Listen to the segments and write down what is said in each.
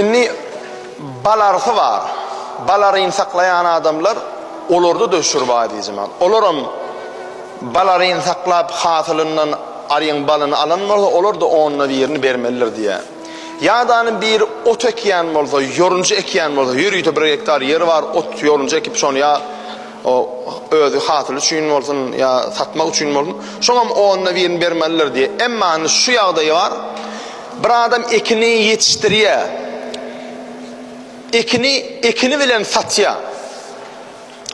Indi bal arysy bar. Bal aryny saklaýan adamlar, olarda-da hüşür bar diýjemän. Olaram bal aryny saklap, hasylyndan aryň balyny alan bolsa, olar-da onda birini bermelidir diýýär. Ýa-da ony biri ot ekýän bolsa, ýorunja ekýän bolsa, ýörite bir gektar ýeri bar, ot, ýorunja ekip, şony ýa özi hasyl üçin bolsun, ýa satmak üçin bolsun, şoňam onda birini bermelidir diýýär. Emma indi şu ýagdaý bar, bir adam ekini ýetişdirýär, ekini ekini bilen satýar.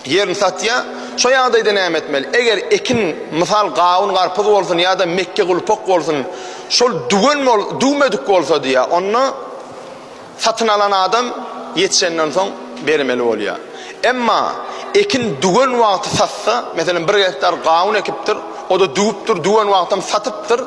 Ýerini satýar. Şo ýagdaýda näme etmeli? Eger ekin, mysal, gawun-garpyz bolsun ýa-da mekge-gulpak bolsun, şol düwen bol, düwmedik bolsa diýýär, onda satyn alan adam ýetişenden soň bermeli bolýar. Emma ekin düwen wagty satsa, meselem, bir gektar gawun ekipdir, o-da düwüpdir, düwen wagtam satypdyr,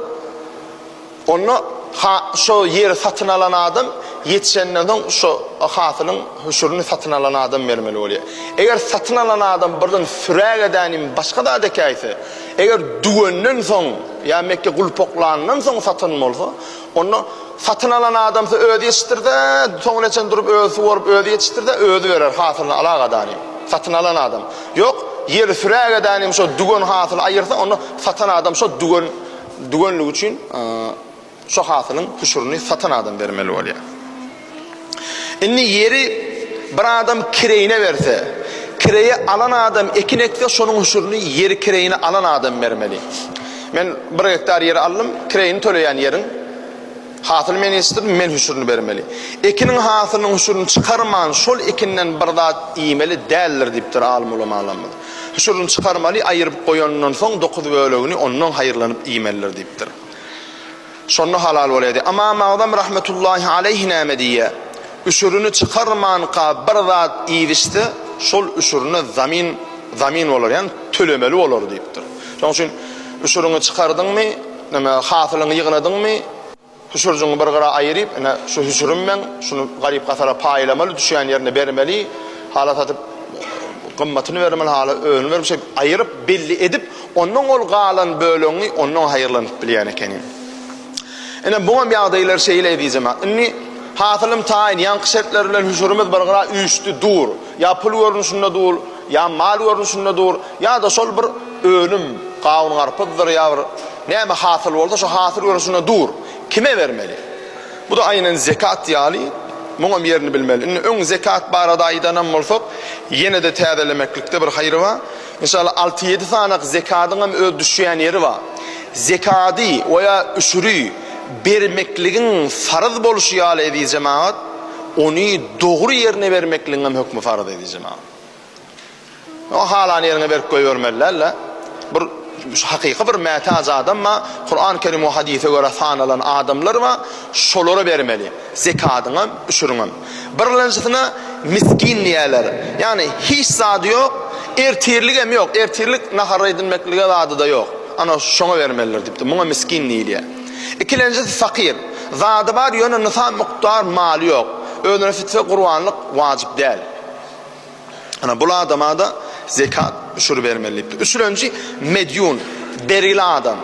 Onda ha şo ýeri satyn alan adam ýetişenden soň şo hasylyň hüşürini satyn alan adam bermeli bolýar. Eger satyn alan adam birden sürägedänim başga zat ekäýse, eger düwenden soň ýa mekge gulpaklandan soň satan bolsa, onda satyn alan adamsy özi ýetişdirse, soňuna çen durup özi suwaryp özi ýetişdirse, özi berer hasylyny alagadany. Satyn alan adam. Ýok, ýeri sürägedänim şo düwen hasyly aýyrsa, onda satan adam şo düwen Düwenligi üçin şo hasylyň hüşürini satan adam bermeli bolýar. Indi ýeri bir adam kireýine berse, kireýe alan adam ekin ekse şonuň hüşürini ýeri kireýine alan adam bermeli. Men bir gektar ýeri aldym, kireýini töleýän ýeriň hasyly men ýetişdirdim, men hüşürini bermeli. Ekiniň hasylynyň hüşürini çykarman şol ekinden bir zat iýmeli däldir diýipdir alym-ulamalarymyz. Hüşürini çykarmaly, aýyryp goýanyndan soň dokuz bölegini ondan haýyrlanyp iýmelidir diýipdir. Şonda halal bolýar diýýär. Ymam Agzam rahmetullahi aleýhi näme diýýär? Üşürini çykarmanka bir zat iýip-içse, şol üşürine zamin zamin bolar, ýagny tölemeli bolar diýipdir. Şonuň üçin üşüriňi çykardyňmy, näme, hasylyňy ýygnadyňmy, Hüşürjiňi bir gyra aýyryp, ine, şu hüşürim meň, şuny garyp-gasara paýlamaly, düşýän ýerine bermeli, hala satyp gymmatyny bermeli, hala özüni bermeli, şeýdip aýyryp, belli edip, onnoň ol galan bölegiňi onnoň haýyrlanyp bilýän ekeniň. Ine, buňam ýagdaýlary şeýle, eziz jemagat. Indi hasylym taýyn, ýaňky şertler bilen hüşürimiz bir gyra üýşdi, dur. Ýa pul görnüşinde dur, ýa mal görnüşinde dur, ýa-da şol bir önüm, gawun-garpyzdyr ýa bir Näme hasyl bolsa şo hasyl görnüşinde dur. Kime bermeli? Bu-da aýnan zekat ýaly, muňam ýerini bilmeli. Indi öň zekat barada aýdanam bolsak, ýene-de täzelemeklikde bir haýry bar. Inşallah alty-ýedi sanak zekadyňam öz düşýän ýeri bar. Zekady we ýa üşüri bermekligiň farz bolşy ýaly eziz jemagat, ony dogry ýerine bermekligiňem hökmi farz eziz jemagat. Oňa halan ýeriňe berip goýbermeli däl-de. Bir hakyky bir mätäç adam bar, Kuran Kerim we hadise görä sanalan adamlar bar, şolara bermeli. Zekadyňam, üşüriňem. Birlenjisine miskin diýerler. Ýagny hiç zady ýok, ertirligem ýok, ertirlik nahar edinmeklige zady-da ýok. Ana şoňa bermelidir diýipdir. Muňa miskin diýilýär. Ikilenjisi fakyr. Zady bar, ýöne nisap mukdar maly ýok. Özüne fitwe gurbanlyk wajyp däl. Ana bul adama-da zekat üşür bermeli diýipdir. Üçülenji medýun, bergili adam.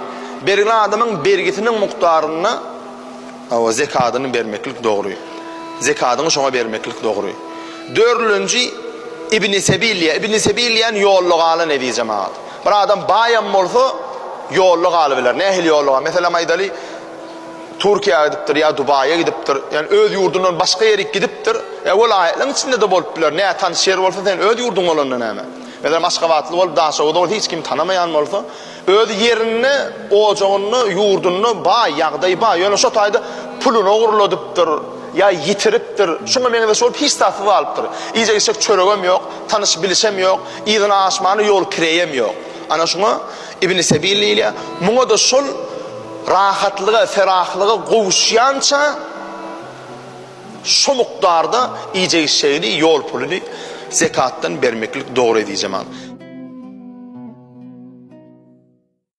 Bergili adamyň bergisiniň mukdarynda hawa zekadyny bermeklik dogry. Zekadyňy şoňa bermeklik dogry. Dördülenji ibni sebil diýýär. Ibni sebil diýen ýolda galan eziz jemagat. Bir adam baýam bolsa ýolda galybiler. Nähili ýolda galyp? Meselem aýdaly, Türkiýä gidipdir ýa Dubaýa gidipdir, ýagny öz ýurdundan başga ýerik gidipdir, ýa welaýatlaryň içinde-de bolup biler, nätanyş ýer bolsa sen öz ýurduň bolanda näme? Meselem Aşgabatly bolup Daşoguzda bolsa hiç kimi tanamaýan bolsa, öz ýerinde, ojagynda, ýurdunda baý, ýagdaýy baý, ýöne şo taýda puluny ogurladypdyr ýa ýitiripdir, şuňa meňzeş bolup hiç zatsyz galypdyr. Iýjek-içjek çöregem ýok, tanyş-bilişem ýok, yzyna aşmana ýol kireýem ýok. Ana şuňa Ibni Sebil diýilýär. Muňa-da şol rahatlyga, ferahlyga gowuşýança şo mukdarda iýjek-içjegini, ýol puluny zekatdan bermeklik dogry diýjeman.